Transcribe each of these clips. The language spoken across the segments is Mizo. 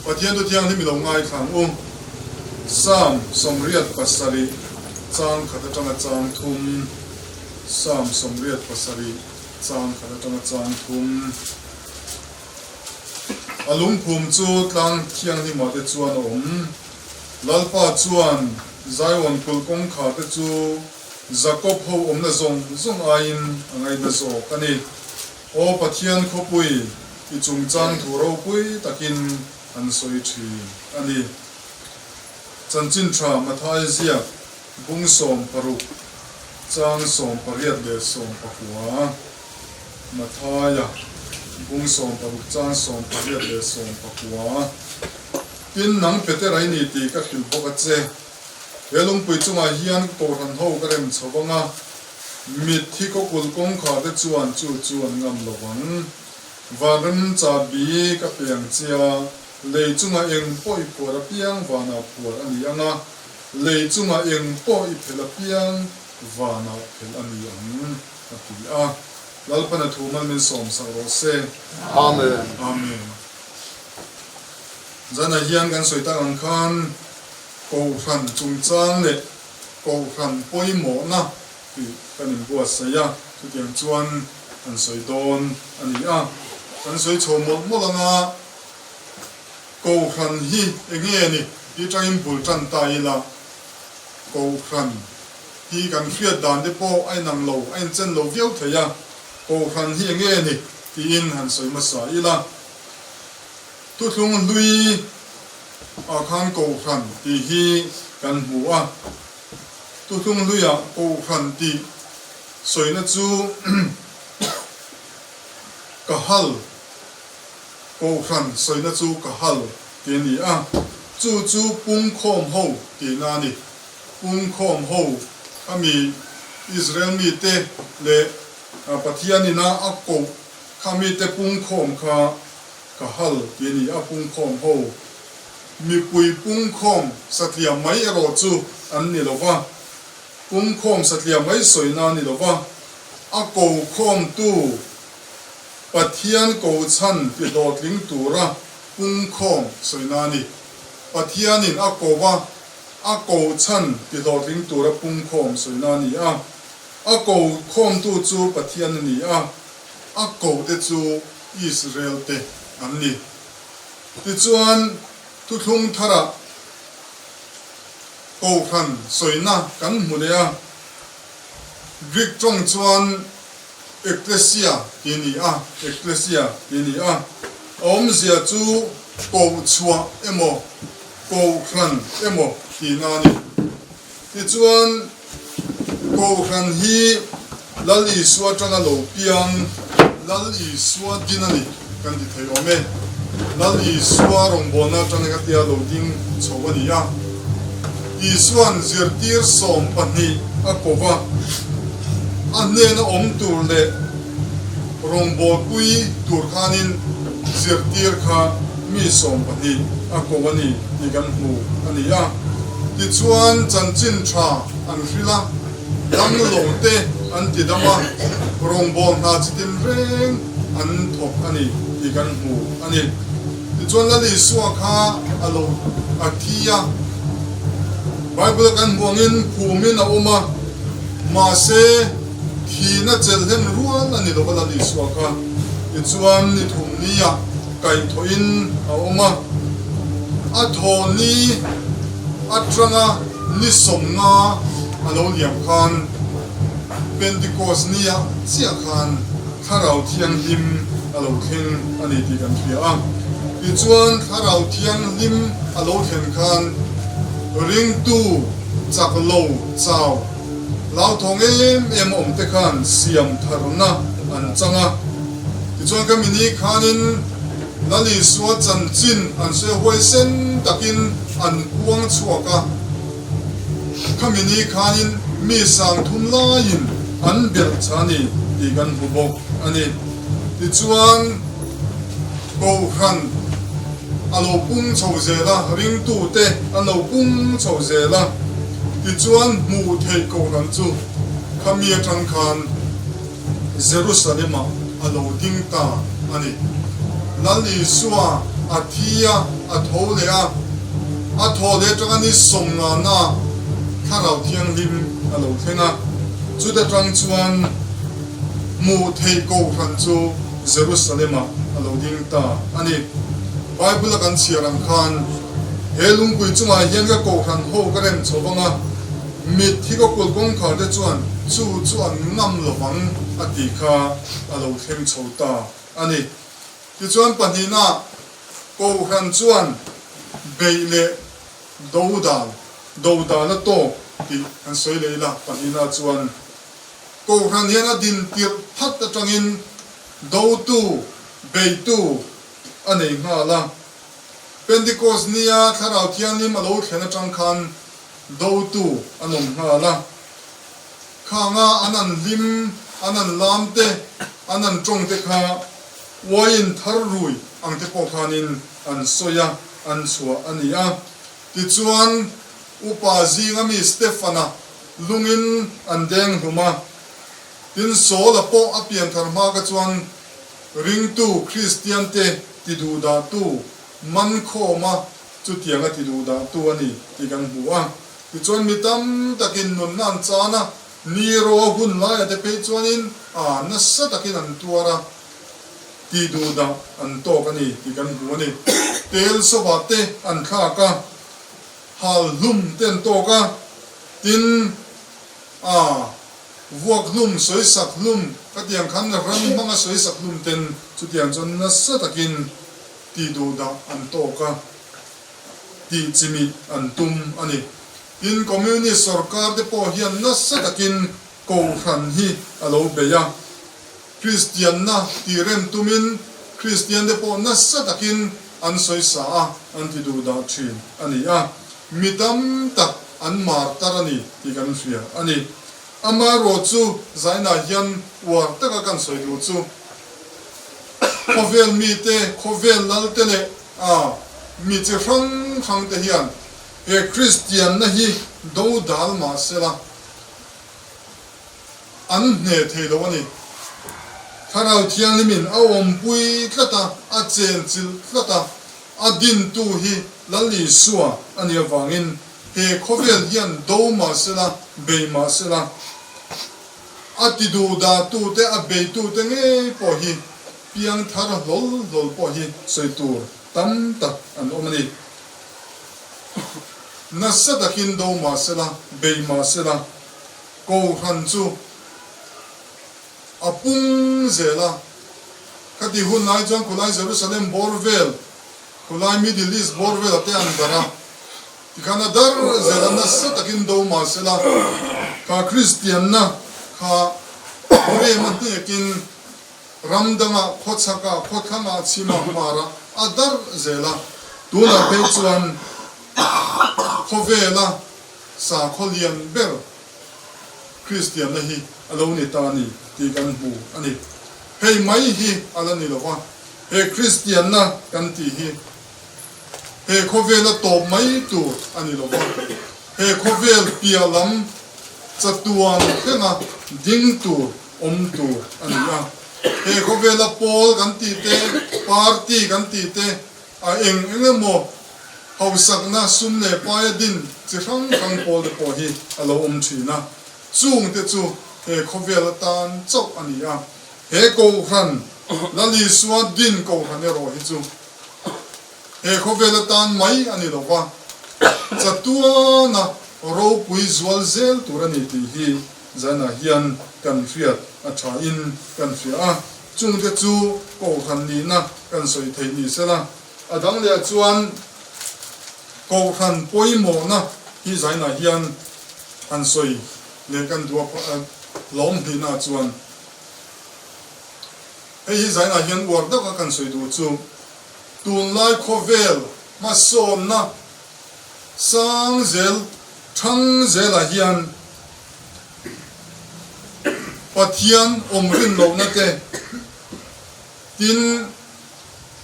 Pathian thu thianghlim i lo ngaithla ang u. Psalm 87 chang khat atanga chang thum, Psalm 87 chang khat atanga chang thum. A lungphum chu tlang thianghlimah te chuan a awm. Lalpa chuan Zion kulh kawngkhar te chu Jakob ho awmna zawng zawng aiin a ngaina zawk a ni. Aw Pathian khawpui, i chungchang thu ropui takin an sawi thin a ni. Chanchin tha Mathai ziak bung 60, chang 89. Mathaia bung 60 chang 89. Tin, nang Petera i ni tih ka hrilh bawk a che. He lungpui chungah hian Kohhran ho ka rem chho vang a, mitthi kawkulh kawngkhar te chuan chu chu an ngam lo vang. Vanram chahbi ka pe ang che a, lei chungah eng pawh i phuar apiang vanah phuar a ni ang a, lei chungah eng pawh i phelh apiang vanah phelh a ni ang, a ti a. Lalpana thu mal min sawmsak rawh se. Amen. Amen. Zanah hian kan sawi tak ang khan Kohhran chungchang leh Kohhran pawimawhna tih kan inbuatsaih a, chutiang chuan kan sawi dawn a ni a. Kan sawi chho mawlh mawlh ang a, Kohhran hi eng nge ni tih atangin bul tan ta ila, Kohhran hi kan hriat dan te pawh a inang lo, a inchen lo viau thei a, Kohhran hi eng nge ni tiin han sawi hmasa ila. Thuthlung hlui ah khan Kohhran tih hi kan hmu a, Thuthlung hluiah Kohhran tih sawina chu ka hal, Kohhran sawina chu ka hal tih a ni a, chu chu pungkhawm ho tihna a ni. Pungkhawm ho khami Israel mite leh Pathianina a koh khamite pungkhawm kha Ka hal ti a ni a, pungkhawm ho mipui pungkhawm satliah mai erawh chu an ni lo va, pungkhawm satliah mai sawina a ni lo va, a kokhawmtu Pathian kochhan ti hlawhtling tura pungkhawm sawina a ni. Pathianin a ko va, a kochhan ti hlawhtling tura pungkhawm sawina a ni a, a kokhawmtu chu Pathian a ni a, a kohte chu Israel te an ni. Tichuan, thuthlung tharah Kohhran sawina kan hmu leh a, Greek tawng chuan ekklesia tih a ni a, ekklesia tih a ni a. A awmzia chu kohchhuah emaw, Kohhran emaw tihna a ni. Tichuan, Kohhran hi Lal Isua atanga lo piang, Lal Isua din a ni kan ti thei awm e. Lal Isua rawngbawlna atanga ka tia lo ding chho a ni a. Isua'n zirtir 12 a ko va, a hnena awm tur leh rawngbawlpui tur khanin zirtir kha mi 12 a ko a ni tih kan hmu a ni a. Tichuan chanchin tha an hrilh a, dam lo te an ti dam a, rawngbâwl hna chi tin reng an thawk a ni tih kan hmu a ni. Tichuan Lal Isua kha a lo a thi a, Bible a kan hmuh angin phumin a awm a, mahse thihna chelhlen rual a ni lo va Lal Isua kha. Tichuan ni thum nia kaihthawhin a awm a, a thaw ni atanga ni 50 a lo liam khan Pentecost nia chiah khan Thlarau Thianghlim a lo thleng a ni tih kan hria a. Tichuan Thlarau Thianghlim a lo thlen khan ringtu chak lo chau hlauthawng em em a awm te khan siam tharna an chang a. Tichuan ka mini khanin Lal Isua chanchin an sawi huaisen takin an puang chhuak a. Kha mini khanin mi 3000 laiin an belh cha a ni tih kan hmu bawk a ni. Tichuan Kohhran a lo pung chho zel a, ringtute an lo pung chho zel a. Tichuan hmuh theih Kohhran chu kha mi atang khan Jerusalem-ah a lo ding ta a ni. Lal Isua A thi a, a tho leh a, a thaw leh atanga ni sawmngana Thlarau Thianghlim a lo thleng a, chuta tang chuan hmuh theih Kohhran chu Jerusalem-ah a lo ding ta a ni. Bible-a kan chhiar ang khan, He lungpui chungah hian ka Kohhran ho ka rem chho vang a, mitthi ka kulh kawngkhar te chuan chu chu an ngam lo vang a tih kha a lo thleng chho ta a ni. Tichuan pahnihna Kohhran chuan beih leh dodal, dodal a tawk tih an sawi leh ila. Pahnihna chuan Kohhran hian a din tirh phat atangin dotu, beitu a nei nghal a. Pentecost nia Thlarau Thianghlim a lo thlen atang khan dotu an awm nghal a. Khanga an an hlim, an an lam te, an an tawng te kha uaiin thar rui ang te pawh khanin an sawi a, an chhuah a ni a. Tichuan, upa zinga mi Stefana lungin an deng hlum a. Tin, Saula pawh a pian thar hma kha chuan ringtu Kristiante ti duhdahtu man khawma chutianga ti duhdahtu a ni tih kan hmu a. Tichuan mi tam takin nunna an chan a, Nero hun laia te phei chuanin a nasa takin an tuar a, tih duhdah an tawk a ni tih kan hmu a ni. Tel sawva te an thlak a, hal hlum te an tawk a, tin a vuak hlum, sawisak hlum, khatiang khan ran hmanga sawisak hlum ten chutiang chuan nasa takin tih duhdah an tawk a. tih chimih an tum a ni. Tin, Communist sorkar te pawh hian nasa takin Kohhran hi a lo bei a. Kristianna tih rem tumin Kristian te pawh nasa takin an sawisa a, an ti duh dah thin a ni a. Mi tam tak an mar tar a ni tih kan hria a ni. Amaherawh chu zainah hian uar taka kan sawi duh chu khawvel mite, khawvel lalte leh A, mi chi hrang hrang te hian he Kristianna hi do dal mah sela an hne thei lo a ni. Thlarau Thianghlimin a awmpui tlat a, a chenchilh tlat a, a dintu hi Lal Isua a nih avangin he khawvel hian do mah sela, bei mah sela, a ti duhdahtute, a beitute ngei pawh hi Piang thar hlawl hlawl pawh hi sawi tur tam tak an awm a ni. Nasa takin do mah sela, bei mah sela, Kohhran chu a pung zel a. Khati hun lai chuan khulai Jerusalem bawr vel, khulai Middle East bawr vel a te an darh a. Tikhan a dar zel a, nasa takin do mah sela, kha Kristianna kha rem a hnekin, Ram dangah, khawchhakah, khawthlangah, chhimah, hmarah a darh zel a. Tunah phei chuan khawvela sakhaw lian ber Kristianna hi a lo ni ta a ni tih kan hmu a ni. Hei mai hi a la ni lo va, he Kristianna kan tih hi he khawvela tawp mai tur a ni lo va, he khawvel piah lam chatuan thlenga ding tur awm tur a ni a. He khawvela pawl kan tih te, party kan tih te, a eng eng emaw hausakna sum leh paia din chi hrang hrang pawl te pawh hi a lo awm thin a. Chung te chu he khawvel atan chauh a ni a. He Kohhran, Lal Isua din Kohhran erawh hi chu he khawvel atan mai a ni lo va, chatuana ropui zual zel tur a ni tih hi Zanah hian kan hriat a thain kan hria a, chungte chu Kohhran nihna kan sawi theih ni sela, a dang leh chuan Kohhran pawimawhna hi zainah hian han sawi leh kan duh a, lawm hnihna chuan hei hi zainah hian uar deuh a kan sawi duh chu tunlai khawvel hmasawnna sang zel thang zelah hian Pathian awm rin lohna te, tin,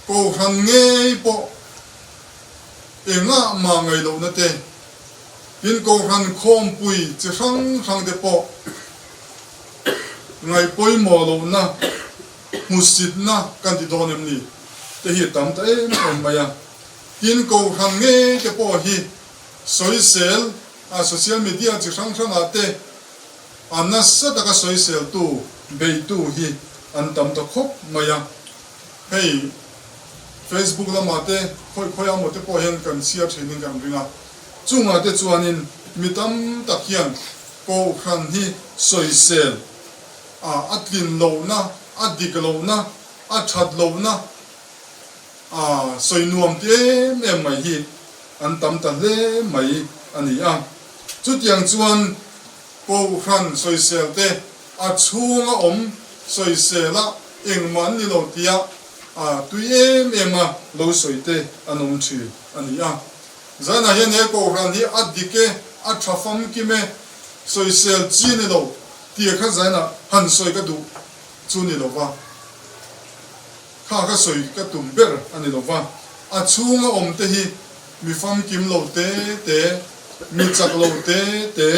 Kohhran ngei pawh engah mah ngaih lohna te, tin, Kohhran khawmpui chi hrang hrang te pawh ngaih pawimawh lohna, hmusitna kan ti dawn em ni? te hi a tam ta em em mai a. Tin, Kohhran ngei te pawh hi sawisel a social media chi hrang hrangah te a nasa taka sawiseltu beitu hi an tam ta khawp mai a. Hei Facebook lamah te khawi khawi amaw te pawh hian kan chhiar thinin kan ring a, chungah te chuanin mi tam tak hian Kohhran hi sawisel a a tlin lohna, a dik lohna, a that lohna a sawi nuam ti em em mai hi an tam ta hle mai a ni a. Chutiang chuan Kohhran sawisel te a chhunga awm sawisel a engmah an ni lo tia a tui em em a lo sawi te an awm thin a ni a. Zanah hian he Kohhran hi a dik e, a tha famkim e, sawisel chi ni lo tia kha zanah han sawi ka duh chu ni lo va, kha ka sawi ka tum ber a ni lo va, a chhunga awm te hi mi famkim lo te te, mi chak lo te te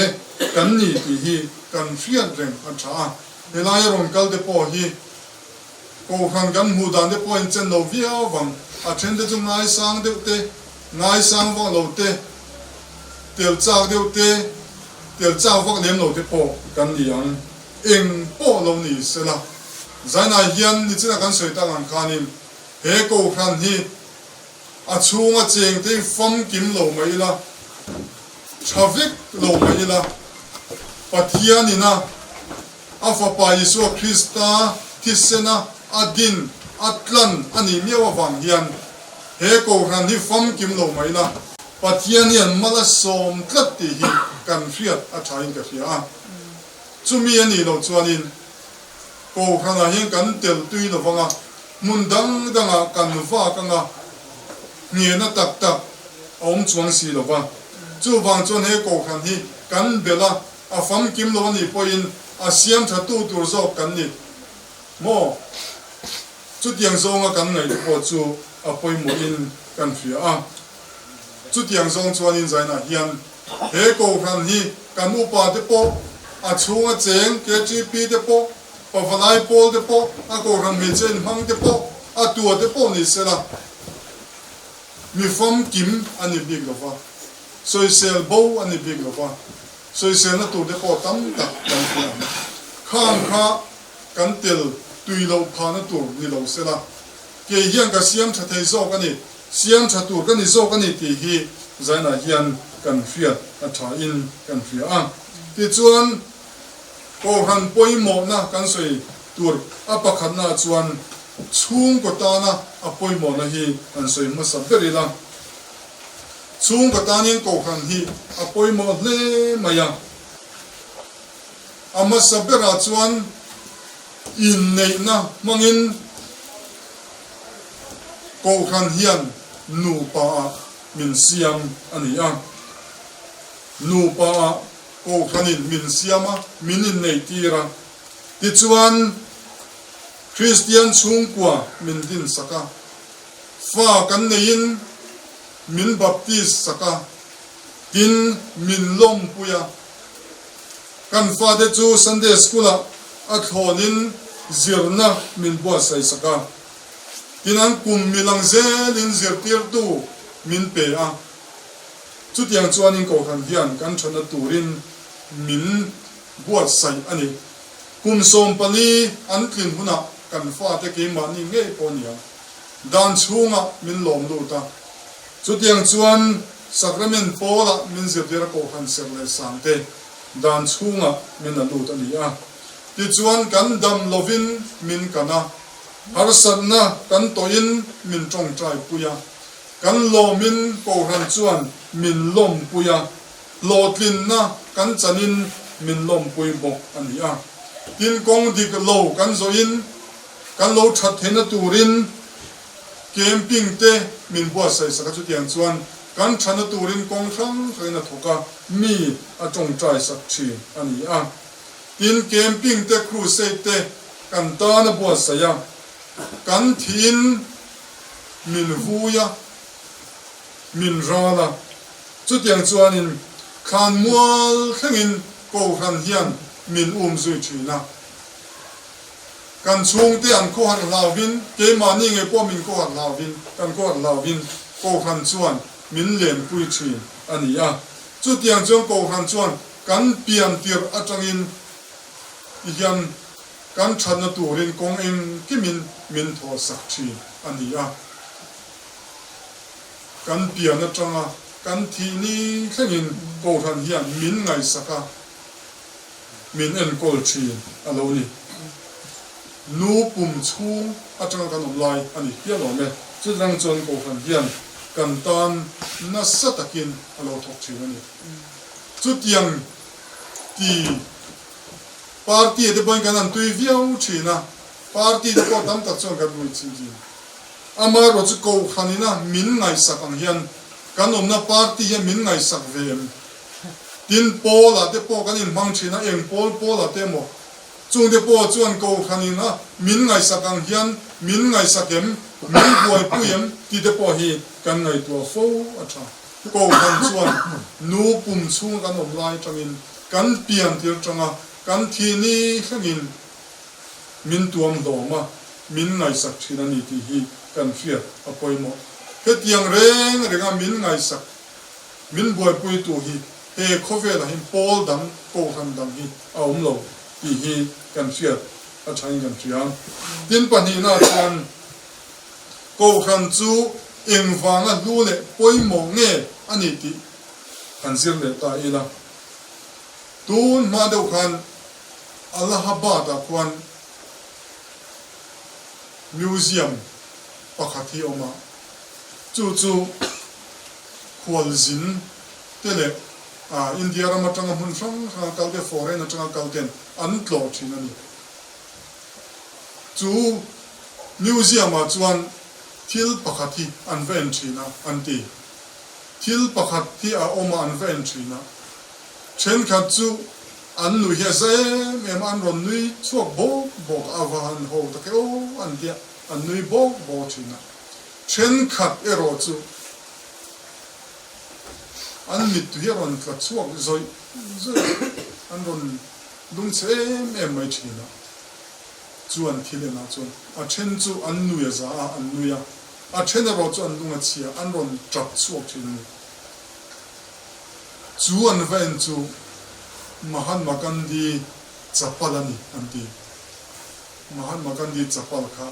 kan ni tih hi kan hriat reng a tha a. Helaia rawn kal te pawh hi Kohhran kan hmuh dan te pawh a inchen lo viau vang. A then te chu ngaisang deuh te, ngaisang vak lo te, tel chak deuh te, tel chak vak lem lo te pawh kan ni ang. Eng pawh lo ni sela. Zainah hian nichina kan sawi tak ang khanin he Kohhran hi A chhunga chengte hi famkim lo mai ila, tha vek lo mai ila, Pathianin a a Fapa Isua Krista thisena a din, a tlan a nih miau avang hian he Kohhran hi famkim lo mai ila, Pathian hian mal a sawm tlat tih hi kan hriat a thain ka hria a. Chumi a nih loh chuanin Kohhranah hian kan tel tui lo vang a, hmun dang dangah kan vak anga nghehna tak tak a awm chuang si lo va. Chuvang chuan he Kohhran hi kan belh a, a famkim lo a nih pawhin a siam tha tu tur zawk kan ni maw? Chutiang zawnga kan ngaih pawh chu a pawimawhin kan hria a. Chutiang zawng chuanin Zainah hian he Kohhran hi kan upa te pawh, a chhunga cheng KTP te pawh, Pavalai pawl te pawh, a Kohhran hmeichhe inhmang te pawh, a tua te pawh ni sela, mi famkim a ni bik lo va, sawisel bo a ni bik lo va, sawiselna tur te pawh tam tak kan hria ang. Khang kha kan tel tui loh phahna tur ni lo sela, kei hian ka siam tha thei zawk a ni. Siam tha tur ka ni zawk a ni tih hi zainah hian kan hriat a tha in kan hria a. Tichuan, Kohhran pawimawhna kan sawi tur a pakhatna chuan chhungkaw tana a pawimawhna hi kan sawi hmasa ber ila. Chhungkaw tan hian Kohhran hi a pawimawh hle mai a. A hmasa berah chuan inneihna hmangin Kohhran hian nupa ah min siam a ni a. Nupa ah Kohhranin min siam a, min inneih tir a. Tichuan, Kristian chhungkua min din sak a. Fa kan neihin min baptist sak a, tin min lawmpui a. Kan fate chu Sunday School ah a thlawnin zirna min buatsaih sak a. Tin an kum milang zelin zirtirtu min pe a. Chutiang chuanin Kohhran hian kan thana turin min buatsaih a ni. Kum 14 an tlin hunah kan fate keimahni ngei pawh nia dan chhungah min lawm lut a. Chutiang chuan Sacrament pawlah min zirtir a Kohhran serh leh sangte dan chhungah min a lut a ni a. Tichuan kan dam lovin min kan a, harsatna kan tawhin min tawngtai pui a, kan lawmin Kohhran chuan min lawmpui a, hlawhtlinna kan chanin min lawmpui bawk a ni a. Tin kawng dik lo kan zawhin kan lo that theihna turin Camping te min buatsaih sak a chutiang chuan kan thana turin kawng hrang hrangin a thawk a, mi a tawngtai sak thin a ni a. Tin, camping te crusade te kan tan a buatsaih a, kan thiin min vui a, min ral a. Chutiang chuanin thlanmual thlengin Kohhran hian min um zui thin a. Kan chhungte an khawhar hlauvin, keimahni ngei pawh min khawhar hlauvin, kan khawhar hlauvin Kohhran chuan min lenpui thin a ni a. Chutiang chuan Kohhran chuan kan pian tirh atangin ti hian kan thatna turin kawng engkimin min thawhsak thin a ni a. Kan pian atanga kan thih ni thlengin Kohhran hian min ngaihsak a. Min enkawl thin a lo ni. Nu pum chhung atanga kan awm lai a ni hial awm e. Chutang chuan Kohhran hian kan tan nasa takin a lo thawk thin a ni. Chutiang ti party te pawhin kan han tui viau thin a, party te pawh tam tak chuan kan rui chin thin. Amaherawh chu Kohhran ina min ngaihsak ang hian kan awmna party hian min ngaihsak ve em? Tin, Paula te pawh kan inhmang thin a, eng Paul Paula te emaw? Chungte pawh chuan Kohhranin a min ngaihsak ang hian min ngaihsak em, min buaipui em tih te pawh hi kan ngaihtuah fo a tha. Kohhran chuan nu pum chhunga kan awm lai atangin kan pian tir tanga kan thi ni thlengin min tuam hlawm a, min ngaihsak thin a ni tih hi kan hriat a pawimawh. Hetiang reng renga min ngaihsak Min buaipuitu hi he khawvelah hian pawl dang, kohhran dang hi a awm lo tih hi kan hriat a thain kan hria. Tin pahnihna chuan kohhran chu engvanga hlu leh pawimawh nge a ni tih han zir leh ta ila. Tun hma deuh khan Allahabad-ah khuan museum pakhat hi a awm a, chu chu khualzin te leh India ram atanga hmun hrang hranga kal te, foreign atanga kal ten an tlawh thin a ni. Chu museum ah chuan thil pakhat hi an va en thin a an ti. Thil pakhat hi a awm a an va en thin a. Thenkhat chu an nui hi a za em em a, an rawn nui chhuak bawk bawk a, a va han ho tak e aw an tia, an nui bawk bawk thin a. Thenkhat erawh chu an mittui a rawn tla chhuak zawih zawih a, an rawn lungchhe em em mai thin a. Chuan thil enah chuan a then chu an nui a za a, an nui a, a then erawh chu an lung a chhia, an rawn tap chhuak thin a ni. Chu an va en chu Mahatma Gandhi chapal a ni an ti. Mahatma Gandhi chapal kha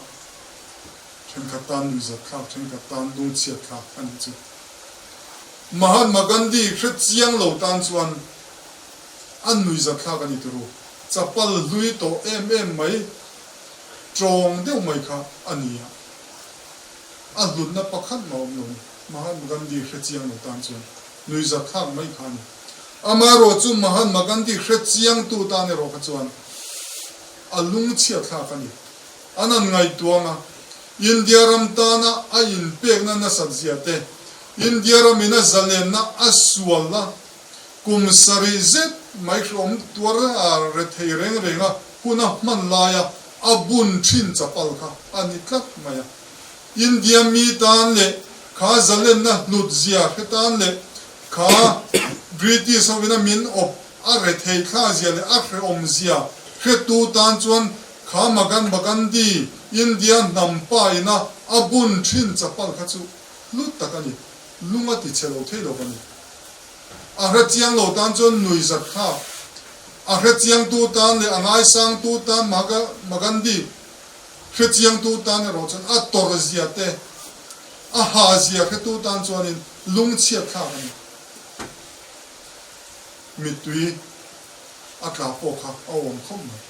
Thenkhat tan nuihzat thlak, thenkhat tan lungchhiat thlak a nih chu. Mahatma Gandhi hre chiang lo tan chuan a nuihzat thlak a ni turu. Chapal hlui tawh em em mai, tawng deuh mai kha a ni a. A hlutna pakhat mah awm lo ni. Mahatma Gandhi hre chiang lo tan chuan nuihzat thlak mai kha a ni. Amaherawh chu Mahatma Gandhi hre chiangtu tan erawh kha chuan a lungchhiat thlak a ni. An han ngaihtuang a, India ram tana a inpekna nasat zia te, India ramin a zalenna a sualna kum sarih zet mai hreawm tuar a rethei reng reng a hun a hman laia a bun thin chapal kha a ni tlat mai a. India mi tan leh kha zalenna hlut zia hre tan leh kha British hovina min awp a rethei thla zia leh a hreawm zia hretu tan chuan Kha Magan Gandhi, India hnam pa ina a bun thin chapal kha chu hlu tak a ni, lung a ti chhe lo thei lo va ni. A hre chiang lo tan chuan nui zat thlak, a hre chiangtu tan leh a ngaisangtu tan Mahatma Gandhi hre chiangtu tan erawh chuan a tawrh zia te, a ha zia hretu tan chuanin lungchhiat thlak a ni. Mittui a tla pawh kha a awm khawp mai.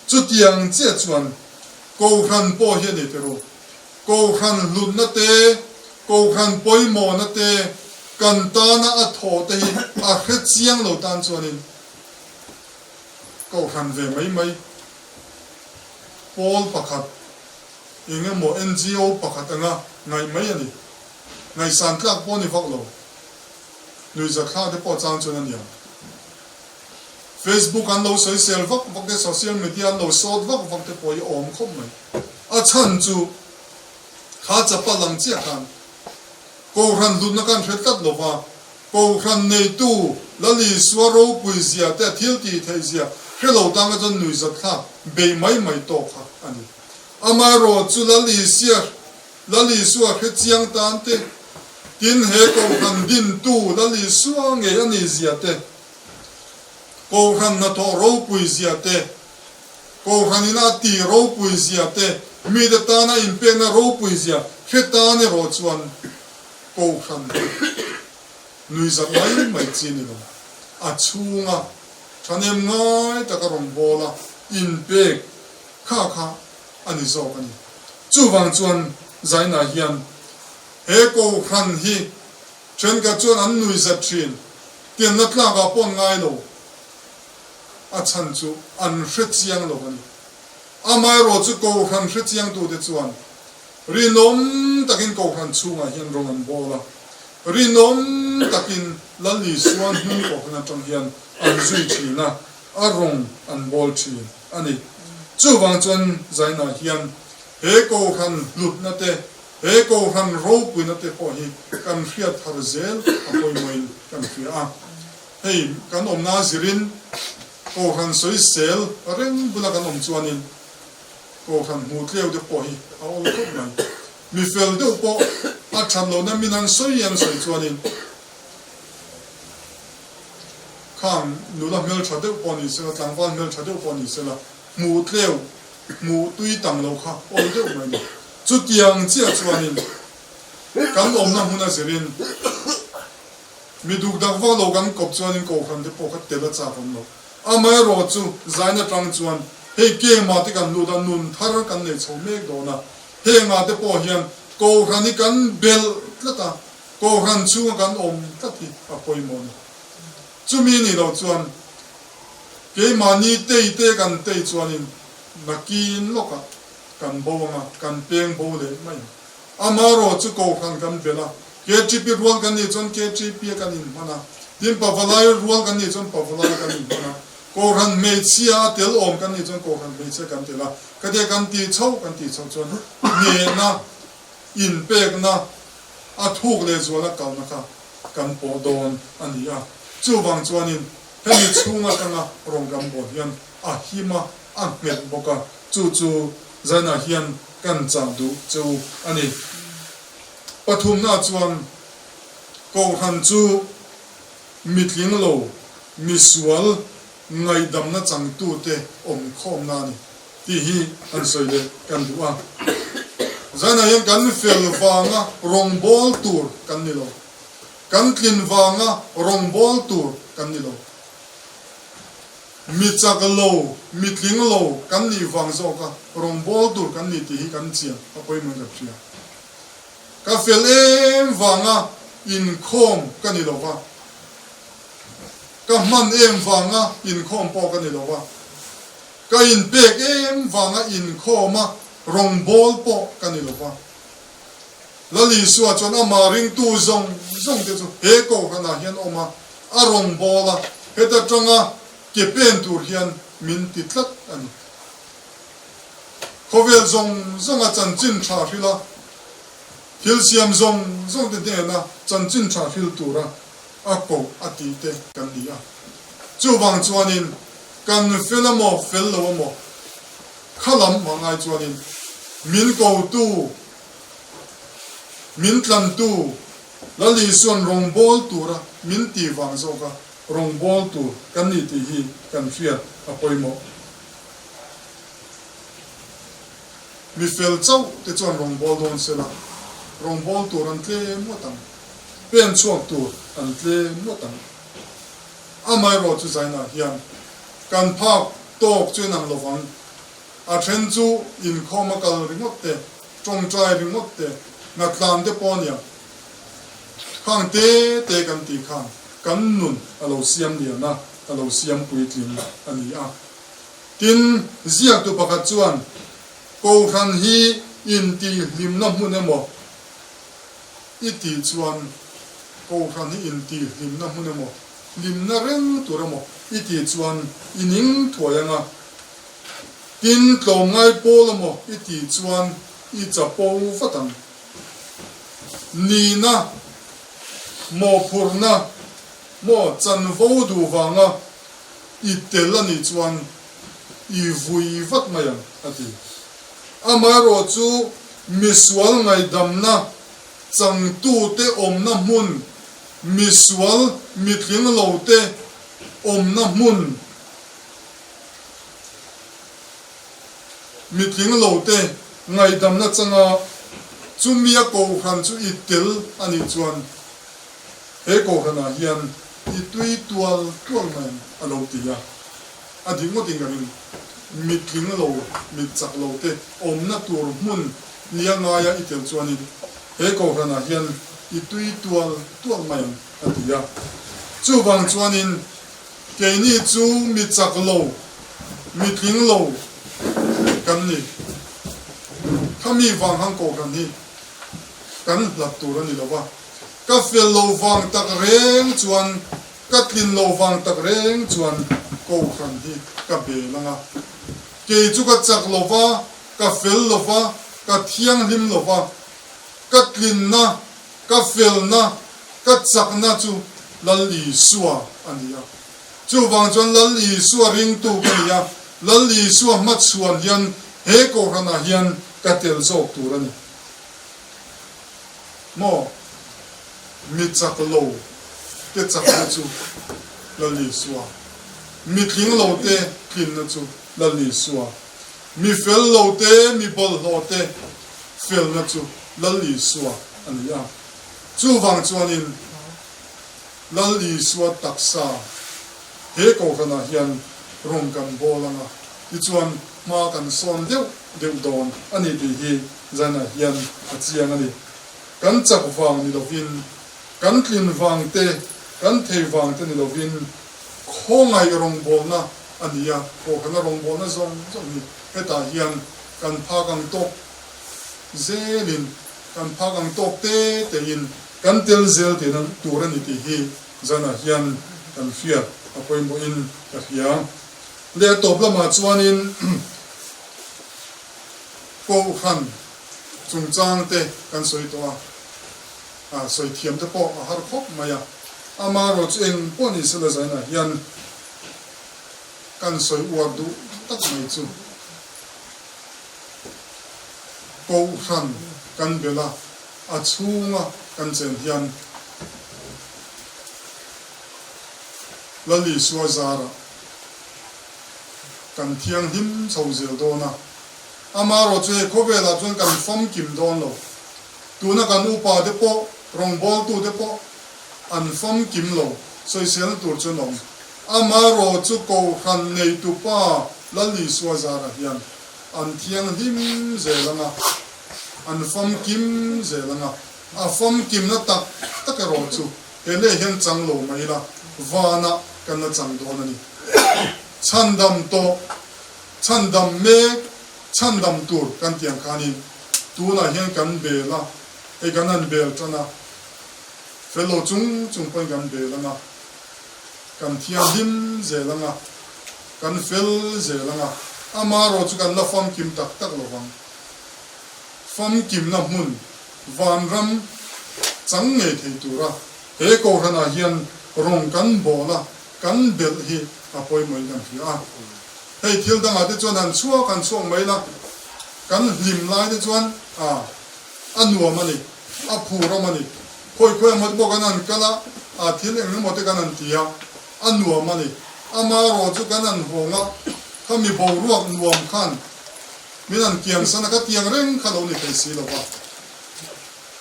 Chutiang chiah chuan Kohhran pawh hi a ni tiro. Kohhran hlutna te, Kohhran pawimawhna te, kan tana a thawh te hi a hre chiang lo tan chuanin Kohhran ve mai mai pawl pakhat eng emaw NGO pakhat anga ngaih mai a ni. Ngaihsan tlak pawh a ni vak lo. Nuihzathlak te pawh chang chuan a nia. Facebook an lo sawisel vak vak te, social media an lo sawt vak vak te pawh hi a awm khawp mai. A chhan chu kha chapal ang chiah khan Kohhran hlutna kan hre tlat lo va, Kohhran neitu Lal Isua ropui zia te, a thil tih theih zia. Hre lo tanga chuan nuihzatthlak beih mai mai tawk kha a ni. Amaherawhchu Lal Isia, Lal Isua hre chiang tan te, tin he Kohhran dintu Lal Isua ngei a nih zia te, Kohhran hnathawh ropui zia te, Kohhran in a tih ropui zia te, mite tana inpekna ropui zia hre tan erawh chuan Kohhran hi nuihzat mai mai chi ni lo. A chhunga thahnem ngai taka rawngbawla inpek kha kha a ni zawk a ni. Chuvang chuan Zaina hian he Kohhran hi thenkhat chuan an nuihzat thin, tianna tlakah pawh an ngai lo. A chhan chu an hre chiang lo a ni. Amaherawhchu Kohhran hre chiangtute chuan rinawm takin Kohhran chhungah hian rawng an bawl a, rinawm takin Lal Isua hnung Kohhran atang hian an zui thin a, a rawng an bawl thin a ni. Chuvang chuan Zainah hian he Kohhran hlutna te, he Kohhran ropuina te pawh hi kan hriat thar zel a pawimawhin kan hria a. Hei kan awmna zirin Kohhran sawisel reng bula kan awm chuanin Kohhran hmu tleu deuh pawh hi a awl khawp mai. Mi fel deuh pawh a that lohna min an sawi an sawi chuanin khang nula hmeltha deuh pawh ni sela, tlangval hmeltha deuh pawh ni sela hmuh tleu, hmuh tui tam lo kha awl deuh mai ni. Chutiang chiah chuanin kan awmna hmuna zirin Mi duk dak vak lo kan kawp chuanin Kohhran te pawh kha tel a chak awm lo. Amaherawh chu zain atang chuan hei kema te kan lut a, nun thar kan nei chho mek dawn a. Hengah te pawh hian Kohhran hi kan belh tlat a, Kohhran chhunga kan awm tlat hi a pawimawh a ni. Chumi nih loh chuan keimahni tei te kan tei chuanin nakin lawkah kan bo ang a, kan peng bo leh mai ang. Amaherawh chu Kohhran kan belh a, KTP rual kan nih chuan KTP a kan inhman a, tin Pavalai rual kan nih chuan Pavalai kan inhman a, Kohhran hmeichhia a tel awm kan nih chuan Kohhran hmeichhia kan tel a, khatia kan tih chhoh kan tih chhoh chuan hnehna, inpekna, a thuk leh zuala kalna kha kan pawh dawn a ni a. Chuvang chuanin hemi chhung atanga rawn kan bawl hian a him a, a nghet bawk a, chu chu Zainah hian kan chah duh che u a ni. Pathumna chuan Kohhran chu mitling lo, misual ngaihdamna changtute awmkhawmna a ni tih hi han sawi leh kan duh a. Zanah hian kan fel vanga rawngbâwl tur kan ni lo. Kan tlin vanga rawngbâwl tur kan ni lo. Mi chak lo, mitling lo kan nih vang zawka rawngbâwl tur kan ni tih hi kan chian a pawimawh in ka hria. Ka fel em vanga inkhawm ka ni lo va, ka hman em vanga inkhawm pawh ka ni lo va, ka inpek em vanga inkhawma rawngbâwl pawh ka ni lo va. Lal Isua chuan amah ringtu zawng zawng te chu he Kohhranah hian awm a, a rawngbâwl a, heta tanga ke pen tur hian min ti tlat a ni. Khawvel zawng zawnga chanchin tha hril a, thil siam zawng zawng te hnena chanchin tha hril tura a koh a tih te kan ni a. Chuvang chuanin kan fel a maw fel lo a maw kha lam hma ngai chuanin min kotu, min tlantu Lal Isuan rawngbâwl tura min tih vang zawka rawngbâwl tur kan ni tih hi kan hriat a pawimawh. Mi fel chauh te chuan rawngbâwl dawn se la, rawngbâwl tur an tlem ngawt ang, pen chhuak tur an tlem ngawt ang. Amaherawhchu Zainah hian kan phak tawk chu inang lovang, a then chu inkhawm a kal ringawt te, tawngtai ringawt te, hnatlan te pawh ania, khang te te kan tih khan kan nun a lo siam lian a, a lo siam puitling a ni a. Tin, ziaktu pakhat chuan, Kohhran hi intihhlimna hmun emaw i tih chuan, Kohhran hi intihhlimna hmun emaw, hlimna reng tur emaw i tih chuan i ning thuai ang a. Tin, tlawmngai pawl emaw i tih chuan i chapo vat ang. Nihna, mawhphurhna maw chanvo duh vanga. i tel a nih chuan i vui vat mai ang, a ti. Amaherawhchu misual ngaihdamna changtute awmna hmun, misual mitling lote awmna hmun, mitling lote ngaihdamna changa chumia kohhran chu i tel a nih chuan he kohhranah hian i tui tual tual mai ang a lo ti a. A dik ngawtin ka ring. Mitling lo, mit chak lo te awmna tur hmun nia ngaia i tel chuanin he kohhranah hian i tui tual tual mai ang a ti a. Chuvang chuanin keini chu mi chak lo, mitling lo kan ni. Khami vang hang kohhran hi kan hlat tur a ni lo va. Ka fel lo vang tak reng chuan Ka tlin lo vang tak reng chuan Kohhran hi ka bel ang a. Kei chu ka chak lo va, ka fel lo va, ka thianghlim lo va. Ka tlinna, ka felna, ka chakna chu Lal Isua a ni a. Chuvang chuan Lal Isua ringtu ka ni a, Lal Isua hmachhuan hian he Kohhranah hian ka tel zawk tur a ni. Maw? Mi chak lo te chakna chu Lal Isua, mi tling lo te tlinna chu Lal Isua, mi fel lo te, mi bawlhhlawh te felna chu Lal Isua a ni a. Chuvang chuanin Lal Isua taksa he Kohhranah hian rawng kan bawl ang a, tichuan hma kan sawn deuh deuh dawn a ni tih hi zanah hian a chiang a ni. Kan chak vang ni lovin, kan tlin vang te, kan thei vang te ni lovin, khawngaih rawngbawlna a ni a, Kohhrana rawngbawlna zawng zawng hi hetah hian kan phak ang tawk zelin, kan phak ang tawk te tein kan tel zel tihna tur a ni tih hi zanah hian kan hriat a pawimawhin ka hria. Leh a tawp lamah chuanin Kohhran chungchang te kan sawi tawh a, a sawi thiam te pawh a har khawp mai a, amaherawh chu eng pawh ni sela zainah hian kan sawi uar duh tak mai chu Kohhran kan bel a, a chhunga kan chen hian Lal Isua zarah kan thianghlim chho zel dawn a. Amaherawh chu hei khawvelah chuan kan famkim dawn lo. Tuna kan upa te pawh, rawngbawltu te pawh an famkim lo, sawiselna tur chu an awm. Amaherawh chu Kohhran neitu pa Lal Isua zarah hian an thianghlim zel ang a, an famkim zel ang a. A famkimna tak tak erawh chu he leh hian chang lo mai ila, vanah kan la chang dawn a ni. Chhandam tawh. Chhandam mek, chhandam tur kan tih ang khanin tunah hian kan bel a, hei kan han bel tan a, fel lo chung chung pawhin kan bel ang a, kan thianghlim zel ang a, kan fel zel ang a, amaherawh chu kan la famkim tak tak lo vang. Famkimna hmun vanram chang ngei thei tura he Kohhranah hian rawng kan bawl a, kan belh hi a pawimawhin kan hria a. Hei thil dangah te chuan han chhuak han chhuak mai la, kan hlim lai te chuan a a nuam a ni, a phur awm a ni. Khawi khawi emaw te pawh kan han kal a, a thil eng emaw te kan han ti a, a nuam a ni. Amaherawh chu kan han hawng a, khami boruak nuam khan min han kiangsan a, ka tiang reng kha lo ni thei si lo va,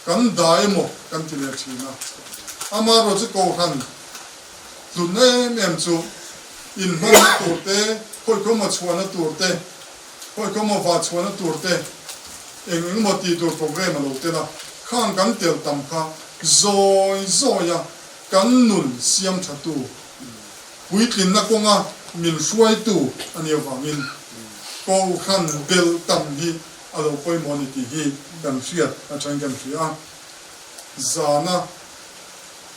kan dah emaw kan ti leh thin a. Amaherawh chu Kohhran hlutna em em chu inhmanna tur te, khawikawma chhuahna tur te, khawikawma vah chhuahna tur te, eng engemaw tih tur programme a lo tel a, khang kan tel tam kha zawi zawia kan nun siam thatu, puitlinna kawnga min hruaitu a nih avangin Kohhran belh tam hi a lo pawimawh a ni tih hi kan hriat atangin kan hria a, zana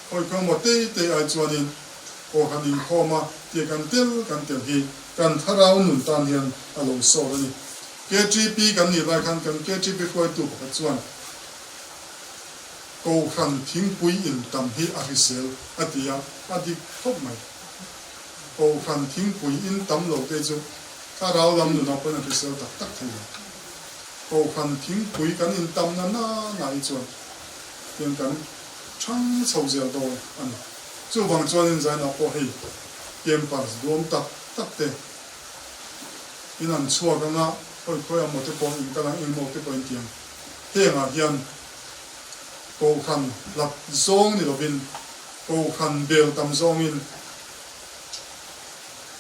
khawikawmaw tei tei ai chuanin Kohhran inkhawma tia kan tel kan tel hi kan thlarau nun tan hian a lo sawt a ni. KTP kan nih lai khan kan KTP hruaitu pakhat chuan Kohhran thingpui in tam hi a hrisel a ti a, a dik khawp mai. Kohhran thingpui in tam lo te chu thlarau lam nunah pawhin a hrisel tak tak thei lo. Kohhran thingpui kan in tam na na na hi chuan hian kan thang chho zel dawn a ni. Chuvang chuanin zainah pawh hei campers duam tak tak te in an chhuak anga hawi khawi amaw te pawh in kal ang engmaw te pawh in ti ang. Hengah hian Kohhran hlat zawng ni lovin Kohhran bel tam zawngin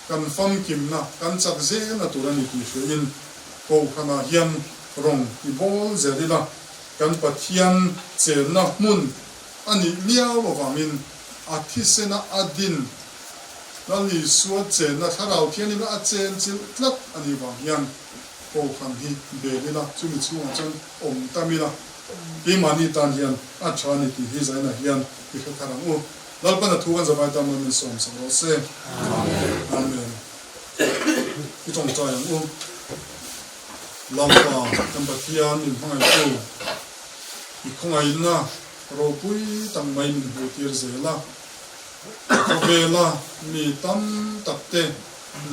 kan famkimna, kan chak zelna tur a ni tih hriain Kohhranah hian rawng i bawl zel ila, kan Pathian chenna hmun a nih miau avangin a thisena a din Lal Isua chenna Thlarau Thianghlimna a chen chilh tlat a nih vang hian Kohhran hi bel ila, chumi chhungah chuan awm tam ila. Keimahni tan hian a tha a ni tih hi zainah hian i hre thar ang u. Lalpan a thu kan zavai tan mawn min sawm sak rawh se. Amen. I tawngtai ang u. Lalpa kan Pathian min hmangaihtu, i khawngaihna ropui tak mai min hmuhtir zel a. Khawvela mi tam tak te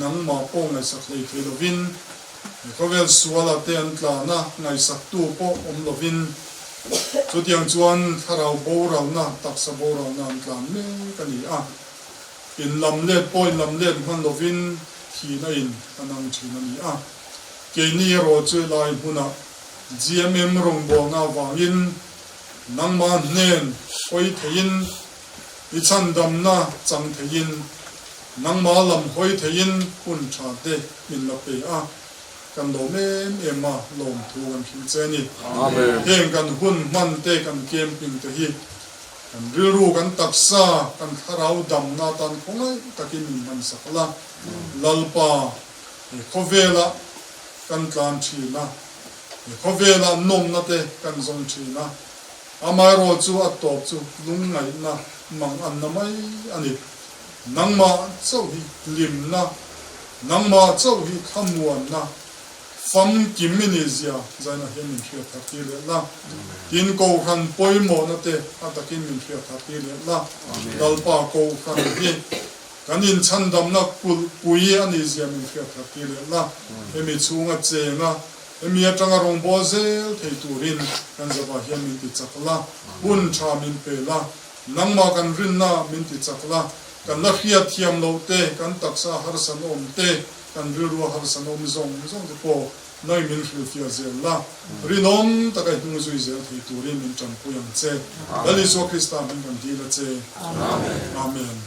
nangmah pawh ngaihsak hlei thei lovin, He khawvel suala te an tlana ngaihsaktu pawh awm lovin, chutiang chuan thlarau boralna, taksa boralna an tlan mek a ni a. In lam let pawh in lam let hman lovin thihna in an ang thin a ni a. Keini erawh chu helai hmunah GMM rawngbawlna avangin nangmah hnen hawi theiin, i chhandamna chang theiin, Nangmah lam hawi theiin hun tha te min la pe a, kan lawm em em a, lawmthu kan hrilh che a ni. Heng kan hun hman te, kan camping te hi kan rilru, kan taksa, kan thlarau damna atan khawngaih takin min hman sak la. Lalpa, he khawvela kan tlan thin a, he khawvela nawmna te kan zawng thin a, amaherawh chu a tawp chu lungngaihna mang anna mai a ni. Nangmah chauh hi hlimna, nangmah chauh hi thlamuanna, famkim i nih zia zainah hian min hriat thar tir leh la. Tin, Kohhran pawimawhna te a takin min hriat thar tir leh la. Lalpa Kohhran hi kan inchhandamna kulhpui a nih zia min hriat thar tir leh la. Hemi chhunga chenga, hemi atanga rawngbâwl zel thei turin kan zavah hian min ti chak la, hun tha min pe la. Nangmah kan rinna min ti chak la, kan la hriat thiam loh te, kan taksa harsan awm te, kan rilrua harsan awm zawng zawng te pawh nai min hrilhfiah zel la, rinawm taka i hnung zui zel thei turin min tanpui ang che. Lal Isua Krista hming kan dil a che. Amen.